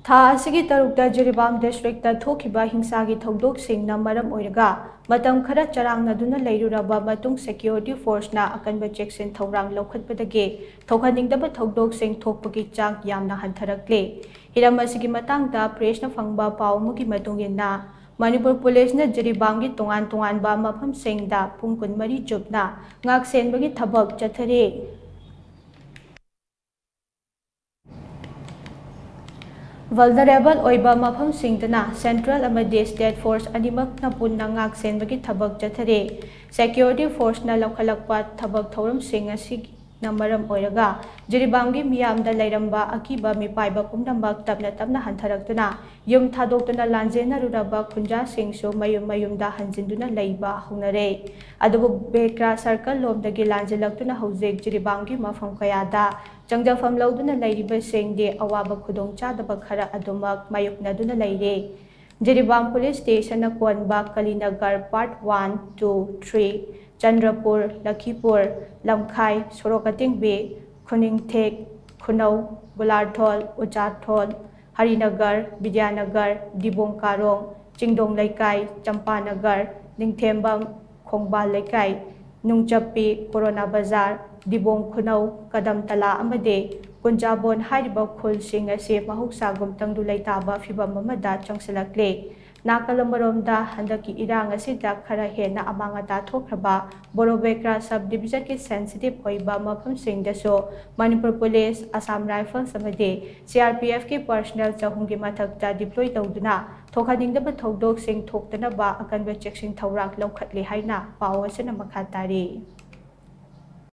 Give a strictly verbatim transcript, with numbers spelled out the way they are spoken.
ꯊꯥ ꯑꯁꯤꯒꯤ ꯇꯔꯨꯛꯇ ꯖꯤꯔꯤꯕꯥꯝ ꯗꯤꯁꯇ꯭ꯔꯤꯛꯇ ꯊꯣꯛꯈꯤꯕ ꯍꯤꯡꯁꯥꯒꯤ ꯊꯧꯗꯣꯛꯁꯤꯡꯅ ꯃꯔꯝ ꯑꯣꯏꯔꯒ ꯃꯇꯝ ꯈꯔ ꯆꯔꯥꯡꯅꯗꯨꯅ ꯂꯩꯔꯨꯔꯕ ꯃꯇꯨꯡ ꯁꯦꯀ꯭ꯌꯨꯔꯤꯇꯤ ꯐꯣꯔꯁꯅ ꯑꯀꯟꯕ ꯆꯦꯛꯁꯤꯟ ꯊꯧꯔꯥꯡ ꯂꯧꯈꯠꯄꯗꯒꯤ ꯊꯣꯛꯍꯟꯅꯤꯡꯗꯕ ꯊꯧꯗꯣꯛꯁꯤꯡ ꯊꯣꯛꯄꯒꯤ ꯆꯥꯡ ꯌꯥꯝꯅ ꯍꯟꯊꯔꯛꯂꯦ꯫ ꯍꯤꯔꯝ ꯑꯁꯤꯒꯤ ꯃꯇꯥꯡꯗ ꯄ꯭ꯔꯦꯁꯅ ꯐꯪꯕ ꯄꯥꯎ ꯑꯃꯒꯤ ꯃꯇꯨꯡ ꯏꯟꯅ, ꯃꯅꯤꯄꯨꯔ ꯄꯨꯂꯤꯁꯅ ꯖꯤꯔꯤꯕꯥꯝꯒꯤ ꯇꯣꯉꯥꯟ ꯇꯣꯉꯥꯟꯕ ꯃꯐꯝꯁꯤꯡꯗ ꯄꯨꯡ ꯀꯨꯟꯃꯔꯤ ꯆꯨꯞꯅ ꯉꯥꯛ ꯁꯦꯟꯕꯒꯤ ꯊꯕꯛ ꯆꯠꯊꯔꯤ꯫ ꯚꯜꯅꯔꯦꯕꯜ ꯑꯣꯏꯕ ꯃꯐꯝꯁꯤꯡꯗꯅ ꯁꯦꯟꯇ꯭ꯔꯦꯜ ꯑꯃꯗꯤ ꯁ꯭ꯇꯦꯠ ꯐꯣꯔꯁ ꯑꯅꯤꯃꯛꯅ ꯄꯨꯟꯅ ꯉꯥꯛ ꯁꯦꯟꯕꯒꯤ ꯊꯕꯛ ꯆꯠꯊꯔꯤ꯫ ꯁꯦꯀ꯭ꯌꯨꯔꯤꯇꯤ ꯐꯣꯔꯁꯅ ꯂꯧꯈꯠꯂꯛꯄ ꯊꯕꯛ ꯊꯧꯔꯝꯁꯤꯡ ꯑꯁꯤꯅ ꯃꯔꯝ ꯑꯣꯏꯔꯒ ꯖꯤꯔꯤꯕꯥꯝꯒꯤ ꯃꯤꯌꯥꯝꯗ ꯂꯩꯔꯝꯕ ꯑꯀꯤꯕ ꯃꯤꯄꯥꯏꯕ ꯄꯨꯝꯅꯃꯛ ꯇꯞꯅ ꯇꯞꯅ ꯍꯟꯊꯔꯛꯇꯨꯅ ꯌꯨꯝ ꯊꯥꯗꯣꯛꯇꯨꯅ ꯂꯥꯟꯖꯦꯟꯅꯔꯨꯔꯕ ꯈꯨꯟꯖꯥꯁꯤꯡꯁꯨ ꯃꯌꯨꯝ ꯃꯌꯨꯝꯗ ꯍꯟꯖꯤꯟꯗꯨꯅ ꯂꯩꯕ ꯍꯧꯅꯔꯦ꯫ ꯑꯗꯨꯕꯨ ꯕꯦꯀ꯭ꯔꯥ ꯁꯔꯀꯜ ꯂꯣꯝꯗꯒꯤ ꯂꯥꯟꯖꯦꯜꯂꯛꯇꯨꯅ ꯍꯧꯖꯤꯛ ꯖꯤꯔꯤꯕꯥꯝꯒꯤ ꯃꯐꯝ ꯀꯌꯥꯗ ꯆꯪꯖꯐꯝ ꯂꯧꯗꯨꯅ ꯂꯩꯔꯤꯕꯁꯤꯡꯗꯤ ꯑꯋꯥꯕ ꯈꯨꯗꯣꯡꯆꯥꯗꯕ ꯈꯔ ꯑꯗꯨꯃꯛ ꯃꯥꯌꯣꯛꯅꯗꯨꯅ ꯂꯩꯔꯦ꯫ ꯖꯤꯔꯤꯕꯥꯝ ꯄꯨꯂꯤꯁ ꯁ꯭ꯇꯦꯁꯟꯅ ꯀꯣꯟꯕ ꯀꯂꯤꯅꯒꯔ part one, two, three, Chandrapur, ꯂꯈꯤꯄꯨꯔ, ꯂꯝꯈꯥꯏ, ꯁꯣꯔꯣꯛ ꯑꯇꯦꯡꯕꯤ, ꯈꯨꯅꯤꯡꯊꯦꯛ, ꯈꯨꯅꯧ, ꯒꯨꯂꯥꯔꯊꯣꯜ, ꯎꯆꯥꯊꯣꯜ, ꯍꯔꯤꯅꯒꯔ, ꯕꯤꯗ꯭ꯌꯥꯅꯒꯔ, ꯗꯤꯕꯣꯡ ꯀꯥꯔꯣꯡ, ꯆꯤꯡꯗꯣꯡ ꯂꯩꯀꯥꯏ, ꯆꯝꯄꯥꯅꯒꯔ, ꯅꯤꯡꯊꯦꯝꯕꯝ, ꯈꯣꯡꯕꯥꯜ ꯂꯩꯀꯥꯏ, ꯅꯨꯡꯆꯞꯄꯤ, ꯀꯣꯔꯣꯅꯥ ꯕꯖꯥꯔ, ꯗꯤꯕꯣꯡ ꯈꯨꯅꯧ, ꯀꯗꯝꯇꯂꯥ ꯑꯃꯗꯤ ꯀꯨꯟꯖꯥꯕꯣꯟ ꯍꯥꯏꯔꯤꯕ ꯈꯨꯜꯁꯤꯡ ꯑꯁꯤ ꯃꯍꯧꯁꯥꯒꯨꯝ ꯇꯪꯗꯨ ꯂꯩꯇꯥꯕ ꯐꯤꯚꯝ ꯑꯃꯗ ꯆꯪꯁꯤꯜꯂꯛꯂꯦ꯫ ꯅꯥꯀꯜ ꯑꯃꯔꯣꯝꯗ, ꯍꯟꯗꯛꯀꯤ ꯏꯔꯥꯡ ꯑꯁꯤꯗ ꯈꯔ ꯍꯦꯟꯅ ꯑꯃꯥꯡ ꯑꯇꯥ ꯊꯣꯛꯈ꯭ꯔꯕ ꯕꯣꯔꯣꯕꯦꯀ꯭ꯔꯥ ꯁꯕ ꯗꯤꯕꯤꯖꯟꯒꯤ ꯁꯦꯟꯁꯤꯇꯤꯚ ꯑꯣꯏꯕ ꯃꯐꯝꯁꯤꯡꯗꯁꯨ ꯃꯅꯤꯄꯨꯔ ꯄꯨꯂꯤꯁ, ꯑꯁꯥꯝ ꯔꯥꯏꯐꯜꯁ ꯑꯃꯗꯤ ꯁꯤ ꯑꯥꯔ ꯄꯤ ꯑꯦꯐꯀꯤ ꯄꯔꯁꯅꯦꯜ ꯆꯍꯨꯝꯒꯤ ꯃꯊꯛꯇ ꯗꯤꯄ꯭ꯂꯣꯏ ꯇꯧꯗꯨꯅ ꯊꯣꯛꯍꯟꯅꯤꯡꯗꯕ ꯊꯧꯗꯣꯛꯁꯤꯡ ꯊꯣꯛꯇꯅꯕ ꯑꯀꯟꯕ ꯆꯦꯛꯁꯤꯟ ꯊꯧꯔꯥꯡ ꯂꯧꯈꯠꯂꯤ ꯍꯥꯏꯅ ꯄꯥꯎ ꯑꯁꯤꯅ ꯃꯈꯥ ꯇꯥꯔꯤ꯫